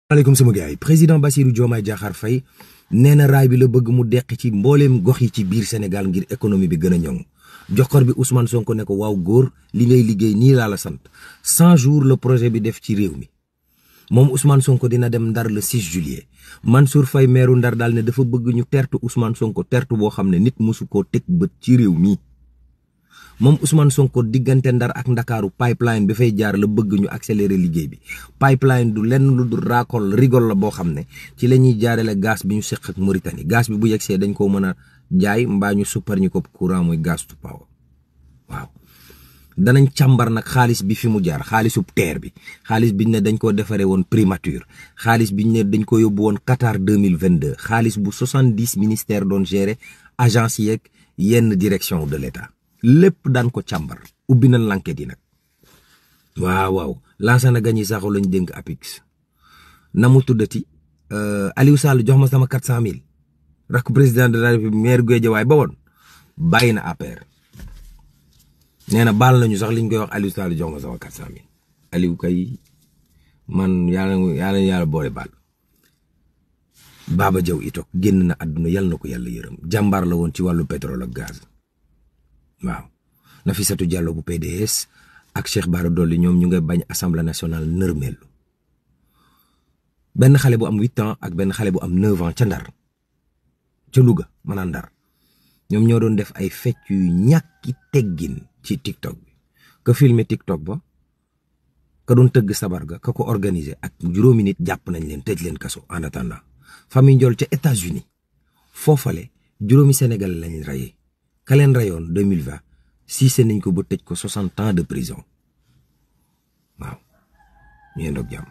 maaleykum sama gars yi président Bassirou Diomaye Diakhar Faye nee na raay bi la bëgg mu deqi ci mbooleem gox yi ci biir Sénégal ngir économie bi gën a ñoŋ joxor bi Ousmane Sonko ne ko waaw góor li ngay liggéey nii laa la sant 100 jours le projet bi def ci réew mi moom Ousmane Sonko dina dem Ndar le 6 juillet Mansour Faye meeru Ndar daal ne dafa bëgg ñu tertu Ousmane Sonko tertu boo xam ne nit mosu koo teg bët ci réew mi moom Ousmane Sonko diggante Ndar ak Ndakaaru pipeline bi fay jaar la bëgg ñu accélérer liggéey bi pipeline du lenn lu dul raakol rigol la boo xam ne ci la ñuy jaarale gaz bi ñu seq ak Mauritanie gaz bi bu yegsee dañ koo mën a jaay mbaa ñu suppar ñu ko courant muy gaz to power waaw. danañ càmbar nag xaalis bi fi mu jaar xaalisub teer bi xaalis biñ ne dañ koo defaree woon primature xaalis biñ ne dañ ko yóbbu woon Qatar 2022 xaalis bu 70 ministères doon gérer agence yeeg yenn direction de l'État lépp daan ko càmbar ubbi nañ l'enquête yi nag waaw Lansana Gagny Sakho lañ dénk APIX na mu tuddati Aliou Sall jox ma sama 400 000 rak président de la République maire Guédiawaye ba woon bàyyi na APR nee na baal nañu sax liñ koy wax Aliou Sall jox ma sama 400 000 Aliou kay man yàlla boole baal. Baba Diaw itok génn na àdduna yàlla na ko yàlla yërëm jàmbaar la woon ci wàllu pétrole ak gaz. waaw Nafissatou Diallo bu PDS ak Cheikh Bara Dolly ñoom ñu ngay bañ assemblée nationale nërmeelu benn xale bu am 8 ans ak benn xale bu am 9 ans ca Ndar ca Louga maanaam Ndar ñoom ñoo doon def ay fecc yu ñàkki teggin ci TikTok bi ka filmer TikTok ba ka doon tëgg sabar ga ka ko organiser ak juróomi nit jàpp nañ leen tëj leen kaso en attendant famille Ndiol ca États-Unis foofale juróomi Sénégal lañ rayee ka leen rayoon 2020 siise nañ ko ba tëj ko 60 ans de prison waaw ñu yendoog jàmm